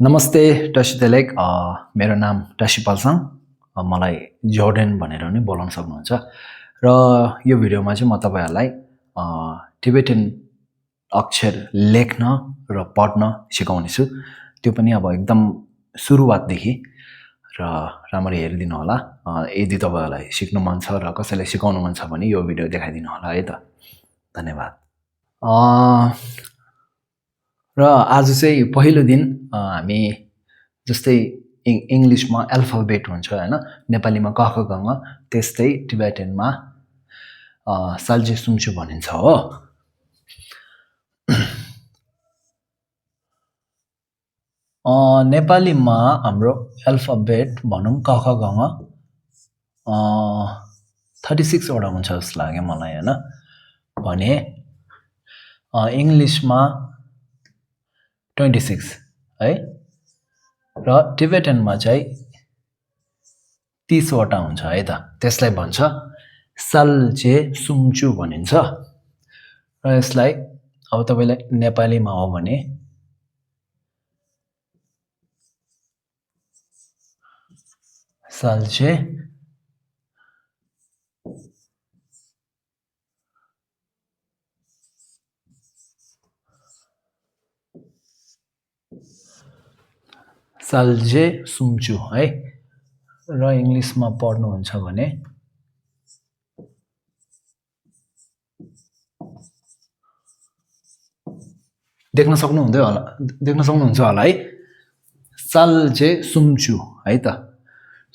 नमस्ते टसी तेलेक मेरो नाम टसी पाल्साङ मलाई जोर्डन भनेर पनि बोलाउन सक्नुहुन्छ र यो भिडियोमा चाहिँ म तपाईहरुलाई टिबेटन अक्षर लेख्न र पढ्न सिकाउने छु त्यो पनि अब एकदम सुरुवातदेखि र राम्ररी हेरिदिनु होला यदि तपाईहरुलाई सिक्न मन छ र कसैलाई सिकाउन मन छ भने यो भिडियो देखाइदिनु होला है त धन्यवाद र आज चाहिँ पहिलो दिन हामी जस्तै इंग्लिशमा अल्फाबेट हुन्छ हैन नेपालीमा क ख ग घ त्यस्तै टिबेटनमा साल्जे सुम्चु भनिन्छ हो नेपालीमा हाम्रो अल्फाबेट भनौं क ख ग घ 36 वटा हुन्छ जस्तो लाग्यो मलाई हैन भने इंग्लिशमा 26 है र टिबेटनमा चाहिँ 30 वटा हुन्छ है त त्यसलाई भन्छ साल्जे सुम्चु भनिन्छ र यसलाई अब तपाईलाई नेपालीमा हो भने साल्जे साल्जे सुम्चु है र इंग्लिशमा पढ्नु हुन्छ भने देख्न सक्नुहुन्छ होला है साल्जे सुम्चु है त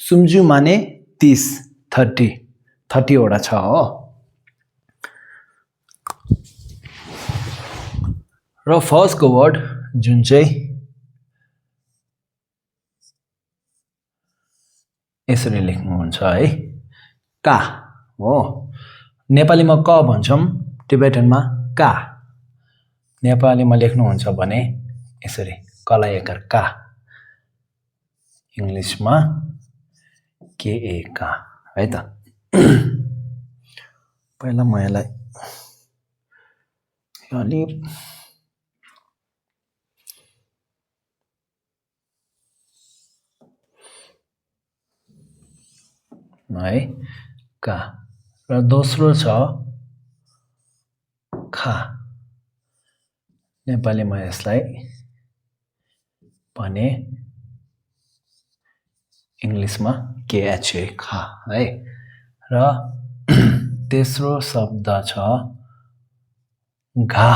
सुम्चु माने 30 वटा छ हो र फर्स्ट को वर्ड जुन चाहिँ यसरी लेख्नु हुन्छ है का हो नेपालीमा क भन्छौं टिबेटनमा का नेपालीमा लेख्नु हुन्छ भने यसरी कलाई एकार का इंग्लिशमा के ए का है त पहिला म यसलाई अलि है का र दोस्रो छ खा नेपालीमा यसलाई भने इंग्लिशमा के एच ए खा है र तेस्रो शब्द छ घा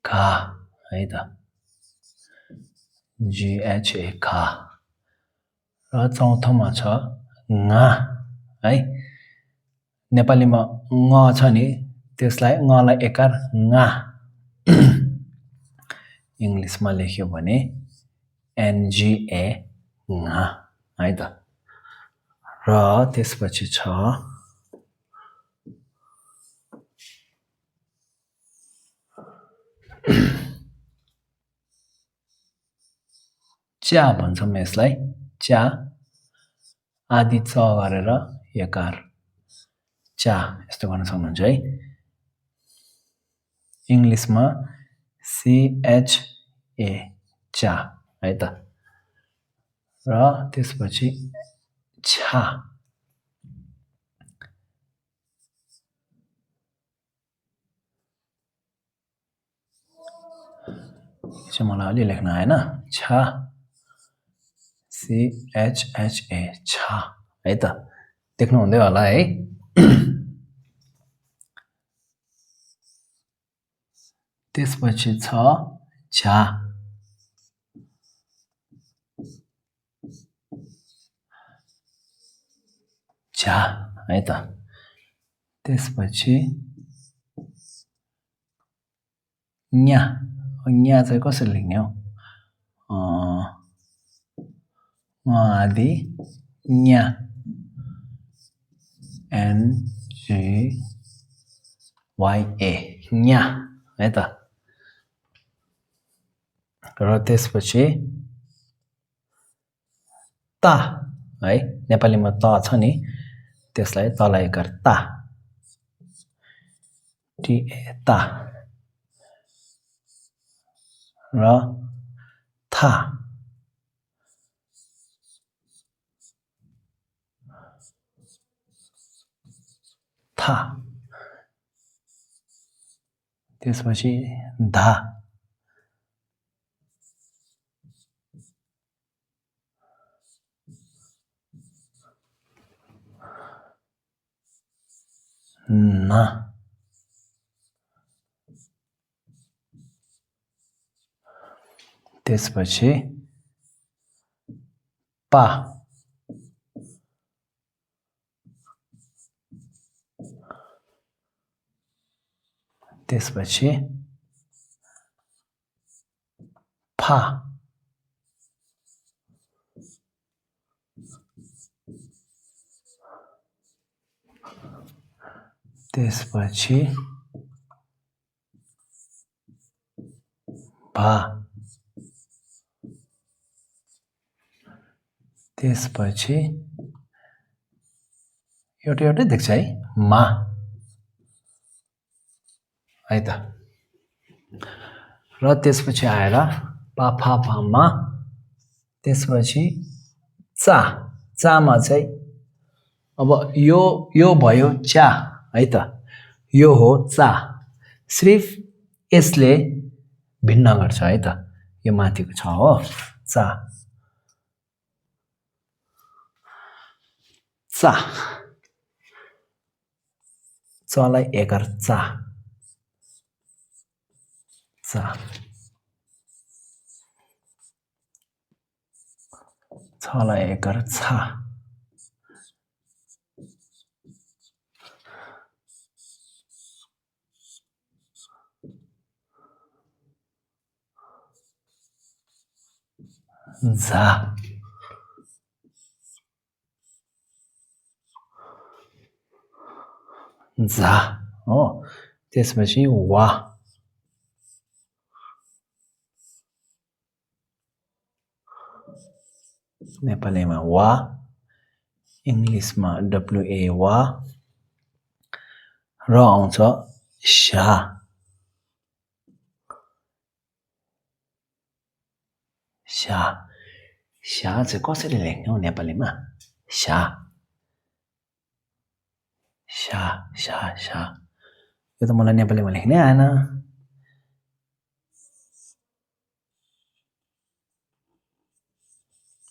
घा है त जी एच ए खा र चौथोमा छ ङा है नेपालीमा ङ छ नि त्यसलाई ङलाई एकार ङा इंग्लिशमा लेख्यो भने एनजी ए ङा है त र त्यसपछि छ च्या भन्छौं यसलाई च्या आदि च गरेर यकार च्या यस्तो गर्न सक्नुहुन्छ है इंग्लिशमा सी एच ए च्या है त र त्यसपछि छा चाहिँ मलाई अलि लेख्न आएन छा सी एच एच ए छा है त देख्नु हुँदै होला है त्यसपछि छ झा झा है त त्यसपछि न्या न्या चाहिँ कसरी लेख्ने हो आदि न्या एन जी वाई ए न्या है त र त्यसपछि ता है नेपालीमा त छ नि त्यसलाई तलाई एकार ता टी ए ता र था था त्यसपछि धा ना त्यसपछि पा त्यसपछि फा त्यसपछि भा त्यसपछि एउटै देख्छ है मा है त र त्यसपछि आएर पा फा फा मा त्यसपछि चा चामा चाहिँ अब यो भयो चा है त यो हो चा सिर्फ यसले भिन्न गर्छ है त यो माथिको छ हो चा चा चलाई एकर चा चा छलाई एकर छा झा झा हो त्यसपछि वा नेपालीमा वा इङ्ग्लिसमा WA वा र आउँछ शा शा शा चाहिँ कसरी लेख्ने हो नेपालीमा शा शा शा शा यो त मलाई नेपालीमा लेख्नै आएन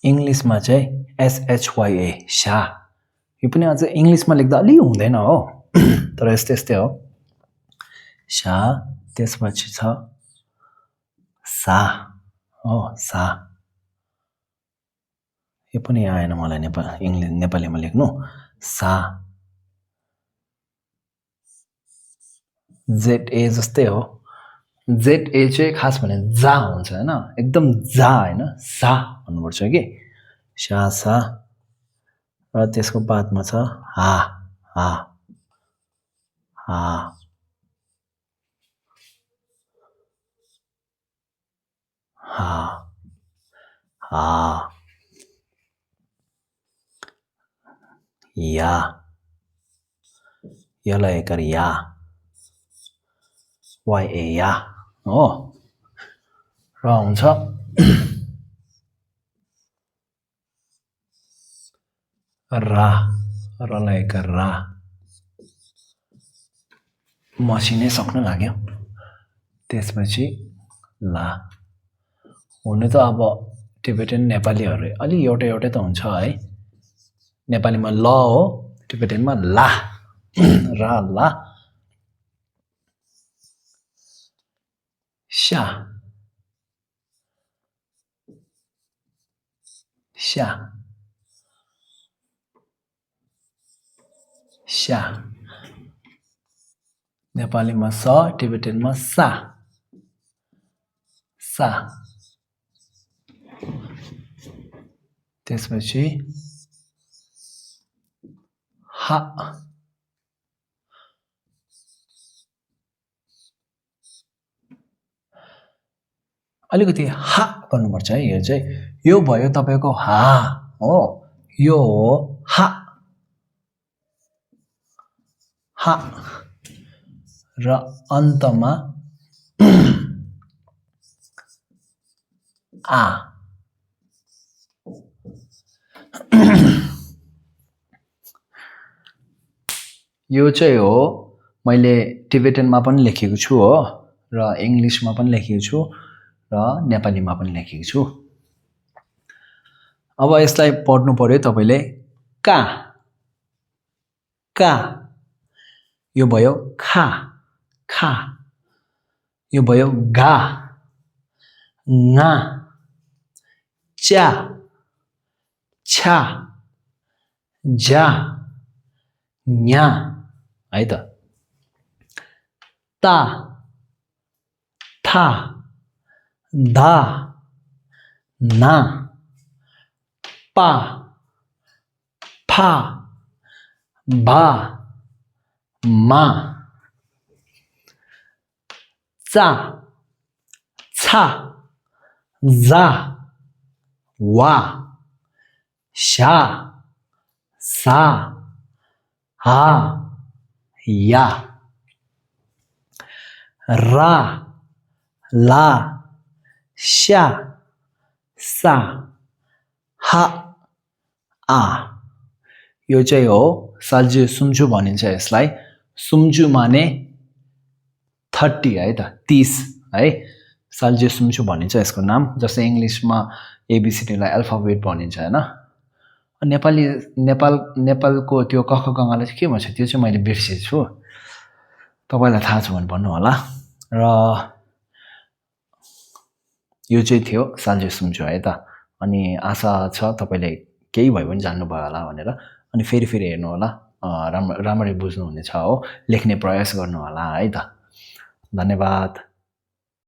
इङ्ग्लिसमा चाहिँ SHYA शा यो पनि अझ इङ्ग्लिसमा लेख्दा अलि हुँदैन हो तर यस्तै हो शा त्यसपछि छ सा हो सा यो पनि आएन मलाई नेपालीमा लेख्नु सा ZA जस्तै हो ZA चाहिँ खास भने जा हुन्छ हैन एकदम जा हैन सा भन्नुपर्छ के शा सा र त्यसको बादमा छ हा हा हा हा हा या यसलाई एकर या YA या हो र हुन्छ रा रलाई एकर रा मसिनै सक्नु लाग्यो त्यसपछि ला हुनु त अब टिबेटन नेपालीहरु अलि एउटै त हुन्छ है नेपालीमा ल हो टिबेटनमा ला रा ला शा शा शा नेपालीमा स टिबेटनमा सा सा त्यसपछि हा अलिकति हा गर्नुपर्छ है यो चाहिँ यो भयो तपाईको हा हो यो हो हा हा र अन्तमा आ यो चाहिँ हो मैले टिबेटनमा पनि लेखेको छु हो र इंग्लिशमा पनि लेखेको छु र नेपालीमा पनि लेखेको छु अब यसलाई पढ्नु पर्यो तपाईले का का यो भयो खा खा यो भयो गा nga चा छा जा nya है त ता था धा ना पा फा बा मा चा छा जा वा शा सा हा या रा ला शा सा हा आ यो चाहिँ हो साल्जु सुम्जु भनिन्छ यसलाई सुम्जु माने 30 है त 30 है साल्जु सुम्जु भनिन्छ यसको नाम जस्तै इंग्लिशमा एबीसीडी लाई अल्फाबेट भनिन्छ हैन नेपालको त्यो क ख ग घ लाई के भन्छ त्यो चाहिँ मैले बिर्सेछु तपाईलाई थाहा छ भने भन्नु होला र यो चाहिँ थियो साल्जु सुम्जु है त अनि आशा छ तपाईले केही भए पनि जान्नु भयो होला भनेर अनि फेरि हेर्नु होला राम्ररी बुझ्नु हुनेछ हो लेख्ने प्रयास गर्नु होला है त धन्यवाद